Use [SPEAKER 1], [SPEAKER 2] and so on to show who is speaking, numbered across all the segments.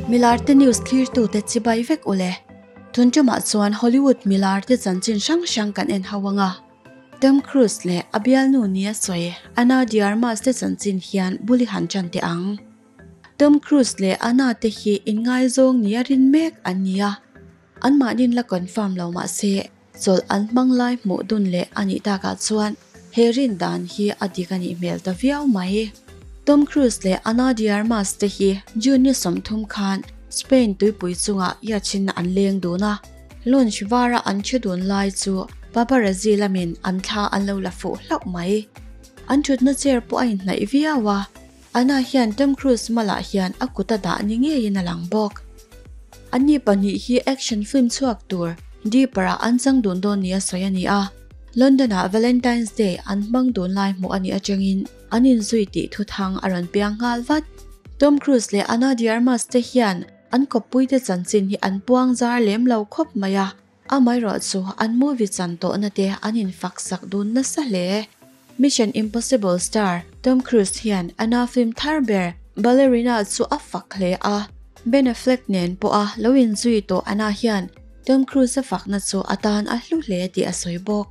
[SPEAKER 1] Milarte news thlirtute chibai vek ule. Tun tumah chuan Hollywood milarte chanchin hrang hrang kan en ho anga. Tom Cruise leh a bialnu nia sawi Ana de Armas te chanchin hian bul i han tan teh ang. Tom Cruise leh Ana te hi inngaizawng nia rin mek an ni a, anmahnin la confirm lo mah se chawlh an hmang lai hmuh dun leh a nih takah chuan he rin dan hi a dik a nih hmel ta viau mai. Tom Cruise leh Ana de Armas te hi June ni 30 khan Spain tuipui chungah iachin an leng dun a, launch vara an che dun lai chu paparazzi lamin an thla an lo la fuh hlauh mai. An thutna chair pawh a inhnaih viau a. Anna hian Tom Cruise malah hian a kut a dah ni ngeiin a lang bawk. Anni pahnih hi action film chhuak tur Deeper-ah an chang dun dawn nia sawi a ni a. London-ah Valentine's Day an hmang dun lai hmuh a nih atangin an inzui tih thuthang a rawn piang nghal vat. Tom Cruise leh Ana de Armas te hian an kawppuite chanchin hi an puang zar lem lo khawp mai a. Amaherawhchu an movie chan tawhna te an infak sak dun nasa hle. Mission Impossible star Tom Cruise hian Anna film thar ber Ballerina chu a fak hle a. Ben Affleck nen pawha lo inzui tawh Anna hian Tom Cruise a fakna chu a tan a hlu hle tih a sawi bawk.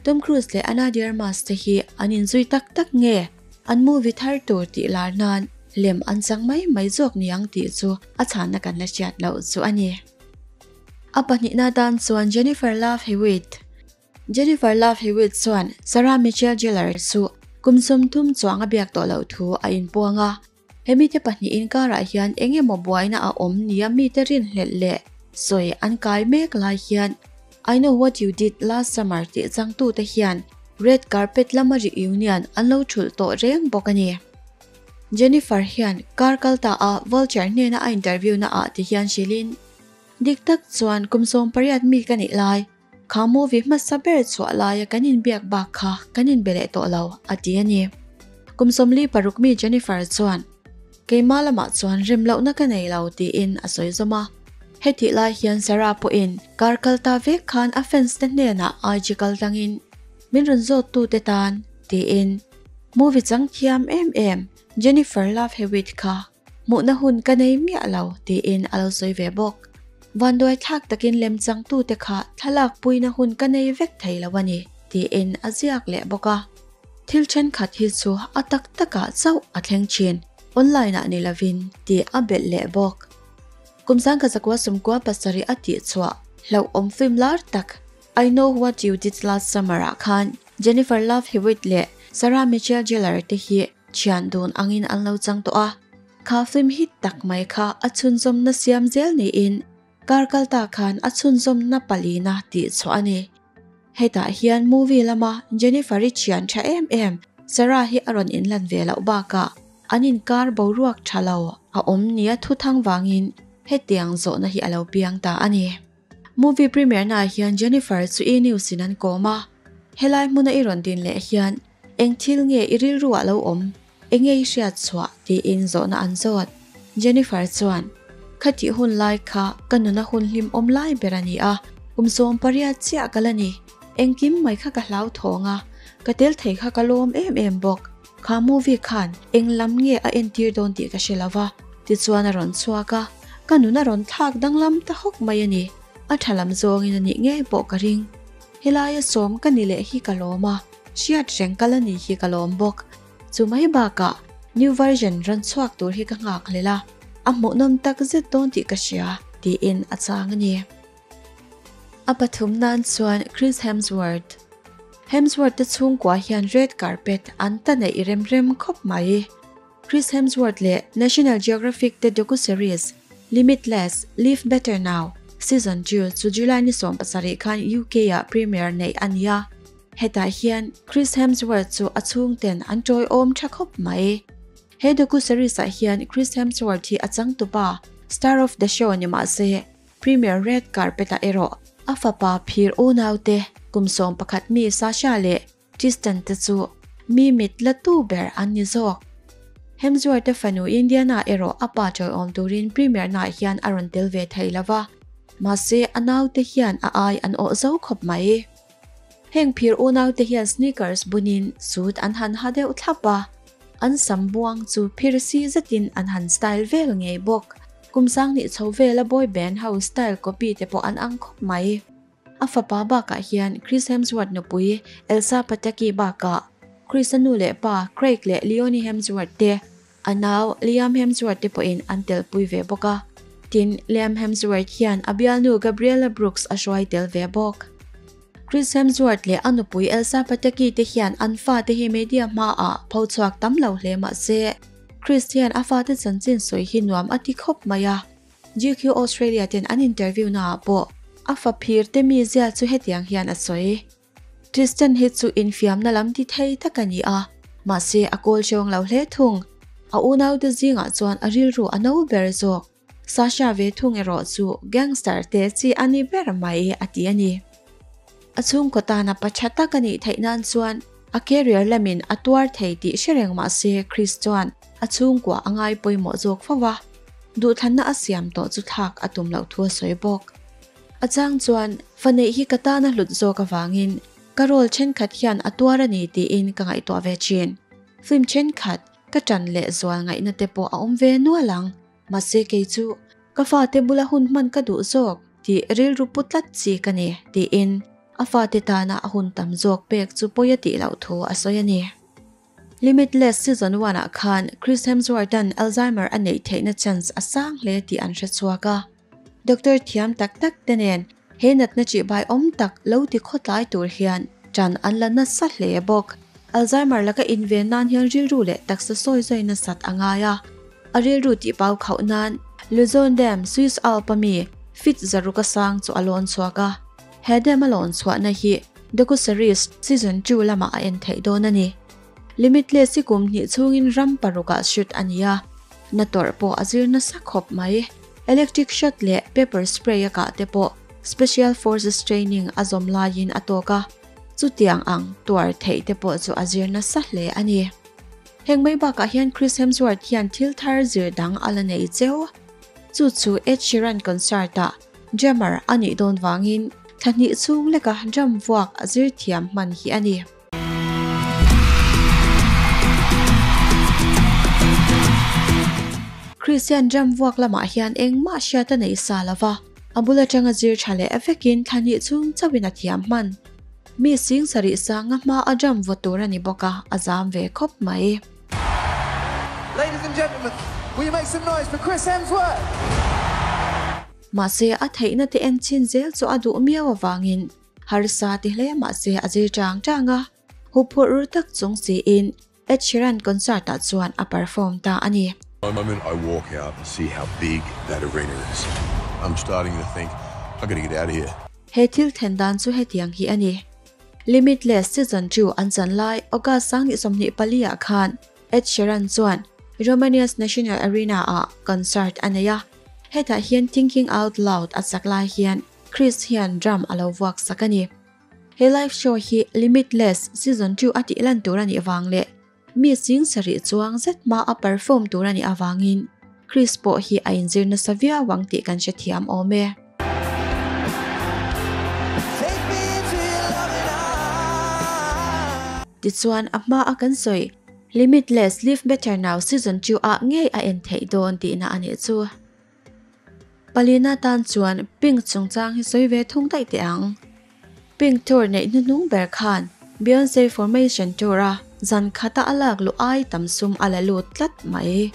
[SPEAKER 1] Tom Cruise leh Ana de Armas te hi an inzui tak tak nge an movie thar tur tih lar nan lem an chang mai mai zawk niang tih chu a chhanna kan la hriat loh chu a ni. A pahnihna tan chuan Jennifer Love Hewitt. Jennifer Love Hewitt chuan Sarah Michelle Gellar chu kum 30 chuang a biak tawh loh thu a inpuang a. Hemi te pahnih inkarah hian eng emaw buaina a awm nia mite rinhlelh leh sawi an kai mek lai hian I Know What You Did Last Summer tih changtute hian red carpet lama reunion an lo thulh tawh reng bawk a ni. Jennifer hian kar kal ta a Vulture hnena a interview na ah ti hian hrilhin, Dik tak chuan kum 18 mi ka nih lai, kha movie hmasa ber chhuah laia kan inbiak bak kha kan inbe leh tawh lo, a ti a ni. Kum 46 mi Jennifer chuan, Keimah lamah chuan rem lohna ka nei lo, tiin a sawi zawm a. Hetih lai hian Sarah pawhin kar kal ta vek khan a fans te hnenah IG kal tlangin, Min rawn zawttute tan, tiin movie chang thiam em em Jennifer Love Hewitt kha hmuhna hun ka nei miah lo tiin a lo sawi ve bawk. Vanduai thlak takin lemchangtute kha thlalak puina hun ka nei vek thei lo a ni tiin a ziak leh bawk a. Thil thenkhat hi chu a tak takah chauh a thleng thin, online ah ni lovin tih a belh leh bawk. Kum 1997 a tihchhuah hlauhawm film lar tak I Know What You Did Last Summer ah khan Jennifer Love Hewitt leh Sarah Michelle Gellar te hi thian dun angin an lo chang tawh a. Kha film hit tak mai kha a chhunzawmna siam zel niin kar kal ta khan a chhunzawmna palina tih chhuah a ni. Hetah hian movie lama Jennifer-i thian tha em em Sarah hi a rawn inlan ve loh bakah an inkar boruak tha lo a awm nia thuthang vangin hetiang zawhna hi a lo piang ta a ni. Movie premiere naah hian Jennifer chu E! News in an kawm a, helai hmuna i rawn din leh hian eng thil nge i rilru ah lo awm, eng nge i hriat chhuah tiin zawhna an zawt. Jennifer chuan, Khatih hun lai kha ka nuna hun hlim awm lai ber a ni a, kum 18 chiah ka la ni. Engkim mai kha ka hlau thawng a, ka tel thei kha ka lawm em em bawk. Kha movie khan eng lam nge a entir dawn tih ka hre lo va, tichuan a rawn chhuak a, ka nun a rawn thlak danglam ta hawk mai a ni. A tha lam zawngin a nih ngei pawh ka ring. Helaia sawm ka ni leh hi ka lawm a, hriat reng ka la ni hi ka lawm bawk. Chu mai bakah new version rawn chhuak tur hi ka nghak hlel a, a hmuhnawm tak zet dawn tih ka hria, tiin a chang a ni. A pathum nan chuan Chris Hemsworth. Hemsworth te chhungkua hian red carpet an ta neih rem rem khawp mai. Chris Hemsworth leh National Geographic te docu-series Limitless, Live Better Now season 2 chu July ni 17 khan UK-ah premiere neih a ni a. Hetah hian Chris Hemsworth chu a chhungten an tawiawm tha khawp mai. He docu-series-ah hian Chris Hemsworth hi a changtupa, star of the show ni mah se, Premier red carpet ah erawh a fapa phir unaute kum 11 mi Sasha leh Tristan te chu mi mit la tu ber an ni zawk. Hemsworth te fanu Indiana erawh a pa tawiawm turin Premier naah hian a rawn tel ve thei lo va, mahse a naute hian a ai an awh zo khawp mai. Heng phir unaute hian sneakers bunin suit an han ha deuh thlap a, an sam buang chu phir si zetin an han style vel ngei bawk. Kum 2000 chho vela boy band ho style copy te pawh an ang khawp mai. A fapa bakah hian Chris Hemsworth nupui Elsa Pataky bakah Chris-a nu leh pa Craig leh Leonie Hemsworth te, a nau Liam Hemsworth te pawhin an telpui ve bawk a. Tin, Liam Hemsworth hian a bialnu Gabriella Brooks a hruai tel ve bawk. Chris Hemsworth leh a nupui Elsa Pataky te hian an fate hi media hmaah pho chhuak tam lo hle mah se, Chris hian a fate chanchin sawi hi nuam a ti khawp mai a. GQ Australia ten an interview naah pawh a fa phir te mizia chu hetiang hian a sawi. Tristan hi chu infiamna lam ti thei tak a ni a, mahse a kawl hrawng lo hle thung. A unaute zingah chuan a rilru a no ber zawk. Sasha ve thung erawh chu gangster te chi a ni ber mai a ti a ni. A chhungkaw tana pa tha tak a nih theih nan chuan a career lamin a tuar thei tih hre reng mahse Chris chuan a chhungkua a ngai pawimawh zawk fo va, duhthlanna a siam tawh chu thlak a tum loh thu a sawi bawk. A chang chuan fa neih hi ka tana hlut zawk avangin ka role thenkhat hian a tuar a ni tiin ka ngaihtuah ve thin. Film thenkhat ka tan leh zual ngaihna te pawh a awm ve nual ang. Mahse kei chu ka fate bula hun hman ka duh zawk tih rilru pu tlat chi ka ni tiin a fate tana a hun tam zawk pek chu pawi a tih loh thu a sawi a ni. Limitless season one ah khan Chris Hemsworth-a'n Alzheimer a neih theihna chance a sang hle tih an hre chhuak a. Doctor thiam tak tak te nen he natna chihbai awm tak lo ti khawtlai tur hian tan an la nasa hle bawk. Alzheimer laka inven nan hian rilru leh taksa sawi zawi nasat a ngai a. A rilru tih pau khauh nan Luzon Dam, Swiss Alp a mi feet zaruk a sang chu a lawn chhuak a. He dam a lawn chhuahna hi docuseries season 2 lamah a en theih dawn a ni. Limitless hi kum hnih chhungin ram parukah shoot a ni a, na tawrh pawh a zir nasa khawp mai. Electric shot leh pepper spray a kah te pawh Special Forces training a zawm laiin a tawk a, chutiang ang tuar theih te pawh chu a zir nasa hle a ni. Heng mai bakah hian Chris Hemsworth hian thil thar zir dang a la nei cheu. Chu chu Ed Sheeran concert-ah drummer a nih dawn vangin thla hnih chhung leka drum vuak a zir thiam hman hi a ni. Chris hian drum vuak lamah hian engmah hriat a nei sa lo va, a bul atanga zir tha leh vekin thla hnih chhung chauhin a thiam hman. Mi sing sarih sanga hma a drum vaw tur a ni bawk a, a zam ve khawp mai.
[SPEAKER 2] Ladies and gentlemen, will you make some noise for Chris Hemsworth?
[SPEAKER 1] Mahse a theihna te en chin zel chu a duh miau avangin harsa ti hle mahse a zir chang chang a, huphurh ru tak chung siin Ed Sheeran concert ah chuan a perform ta a ni.
[SPEAKER 3] The moment I walk out and see how big that arena is, I'm starting to think I gotta get out of here.
[SPEAKER 1] He thil then dan chu hetiang hi a ni. Limitless season 2 an chan lai August 2024 ah khan Ed Sheeran chuan Romania's National Arena ah concert a nei a. Hetah hian Thinking Out Loud a sak lai hian Chris hian drum a lo vuak sak a ni. He live show hi Limitless season 2 a tih lan tur a nih vang leh mi sing sarih chuang zet hma a perform tur a nih avangin Chris pawh hi a inzir nasa viau ang tih kan hrethiam awm e. Tichuan a hma a kan sawi Limitless Live Better Now season 2 ah ngei a en theih dawn tihna a nih chu. Palina tan chuan Pink chungchang hi sawi ve thung daih teh ang. Pink tour neih hnuhnung ber khan Beyonce Formation tour a zan khata a lak luh ai tam sum a la lut tlat mai.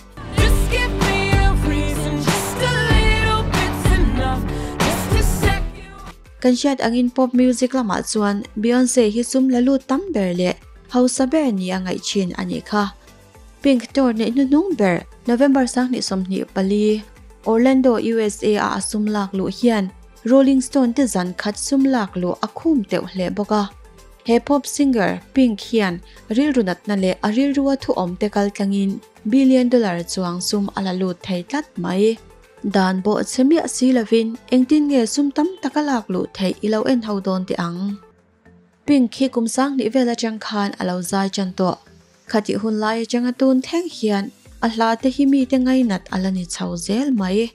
[SPEAKER 1] Kan hriat angin pop music lamah chuan Beyonce hi sum la lut tam ber leh hausa ber ni a ngaih thin a nih kha. Pink tour neih hnuhnung ber November 2024, Orlando, USA ah a sum lak luh hian Rolling Stone te zan khat sum lak luh a khum teuh hle bawk a. He pop singer Pink hian rilru natna leh a rilrua thu awm te kal tlangin billion dollar chuang sum a la lut thei tlat mai. Dan bawh che miah si lovin engtin nge sum tam tak a lak luh theih i lo en ho dawn teh ang. Pink hi kum 2000 vel atang khan a lo zai chan tawh. Khatih hun lai atanga tun thleng hian a hla te hi mite ngainat a la ni chho zel mai.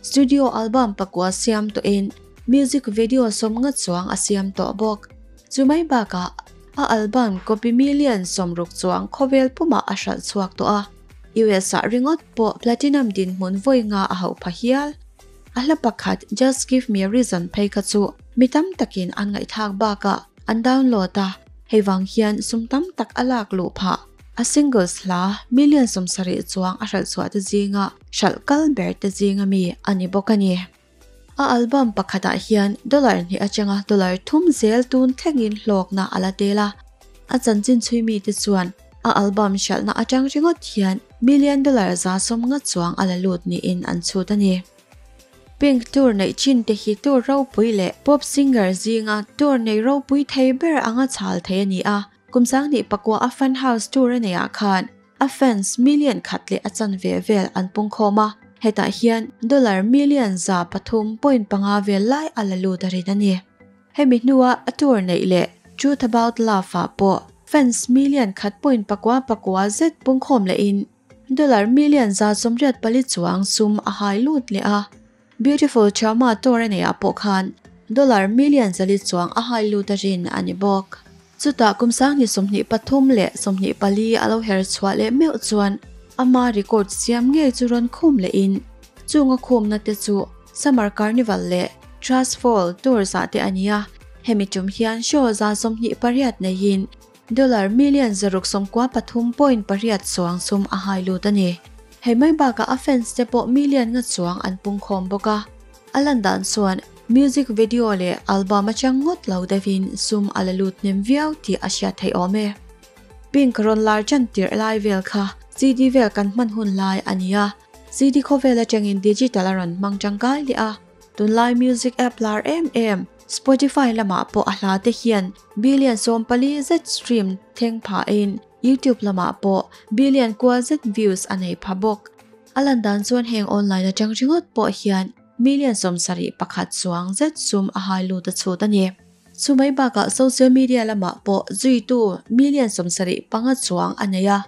[SPEAKER 1] Studio album pakua siam tawhin music video 50 chuang a siam tawh bawk. Chumai bakah a album copy million 60 chuang khawvel pumah a hralh chhuak tawh a. US ah ringawt pawh platinum dinhmun vawi nga a hauh pha hial. A hla pakhat Just Give Me A Reason phei kha chu mi tam takin an ngaihthlak bakah an download a, hei vang hian sum tam tak a lak luh phah. A singles hla million 70 chuang a hralh chhuah te zinga hralh kal ber te zinga mi a ni bawk a ni. A album pakhatah hian dollar hnih atanga dollar thum zel tun thlengin hlawkna a la tel a. A chanchin chhui mite chuan a album hralhna atang ringawt hian million dollar 150 chuang a la lut niin an chhut a ni. Pink tour neih chin te hi tour ropui leh pop singer zinga tour nei ropui thei ber anga chhal thei a ni a. Kum 2009 a Fun House tour a neihah khan a fans million khat leh a chanve vel an pungkhawm a, hetah hian dollar million 300.5 vel lai a la lut a rin a ni. Hemi hnua a tour neih leh Truth About Love ah pawh fans million 1.99 zet pungkhawm lehin dollar million 184 chuang sum a hai lut leh a. Beautiful Trauma tour a neihah pawh khan dollar million 400 chuang a hai lut a rin a ni bawk. Chutah kum 2023 leh 24 a lo her chhuah leh meuh chuan ama record siam ngei chu rawn khum lehin chunga khumna te chu Summer Carnival leh Trust Fall tours ah te a ni a. Hemi tum hian show 128 neihin dollar million 693.8 chuang sum a hai lut a ni. Hei mai bakah a fans te pawh million nga chuang an pungkhawm bawk a. A lan dan chuan music video leh album atang ngawt lo deuhin sum a la lut hnem viau tih a hriat theih awm e. Pink rawn lar tan tirh lai vel kha CD vel kan hman hun lai a ni a, CD khawvel atangin digital a rawn hmang tangkai leh a, tunlai music app lar em em Spotify lamah pawh a hla te hian billion 14 zet stream thleng phahin YouTube lamah pawh billion kua zet views a nei pha bawk. A lan dan chuan heng online atang ringawt pawh hian million 71 chuang zet sum a hai lut a chhut a ni. Chumai bakah social media lamah pawh zuitu million 75 chuang a nei a.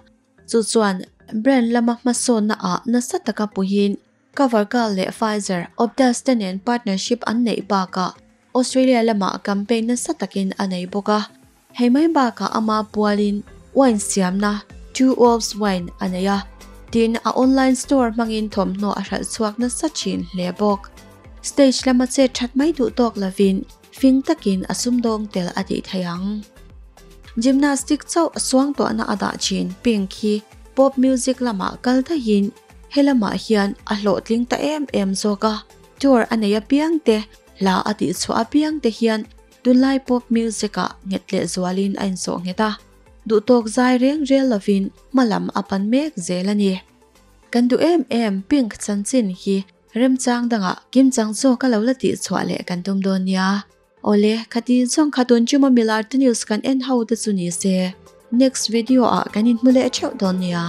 [SPEAKER 1] Chu chuan brand lama hmasawnna ah nasa taka puhin CoverGirl leh Pfizer, Optus te nen partnership an neih bakah Australia lamah campaign nasa takin a nei bawk a. Hei mai bakah ama pualin wine siamna Two Wolves Wine a nei a, tin a online store hmangin thawmhnaw a hralh chhuak nasa thin hle bawk. Stage lama chet that mai duh tawk lovin fing takin a sumdawng tel a tih theih ang. Gymnastic chauh suang tuahna a dah thin Pink hi pop music lamah kal daihin he lamah hian a hlawhtling ta em em zawk a, tour a nei apiang te, hla a tih chhuah apiang te hian tunlai pop music ah nghet leh zualin a insawh nghet a, duhtawk zai reng rel lovin hmalam a pan mek zel a ni. Kan duh em em Pink chanchin hi remchang dangah kimchang zawk a lo la tih chhuah leh kan tum dawn nia. Awle, khati zawng kha tun chuma milar te news kan en ho te chu ni se. Next video ah kan inhmu leh theuh dawn nia.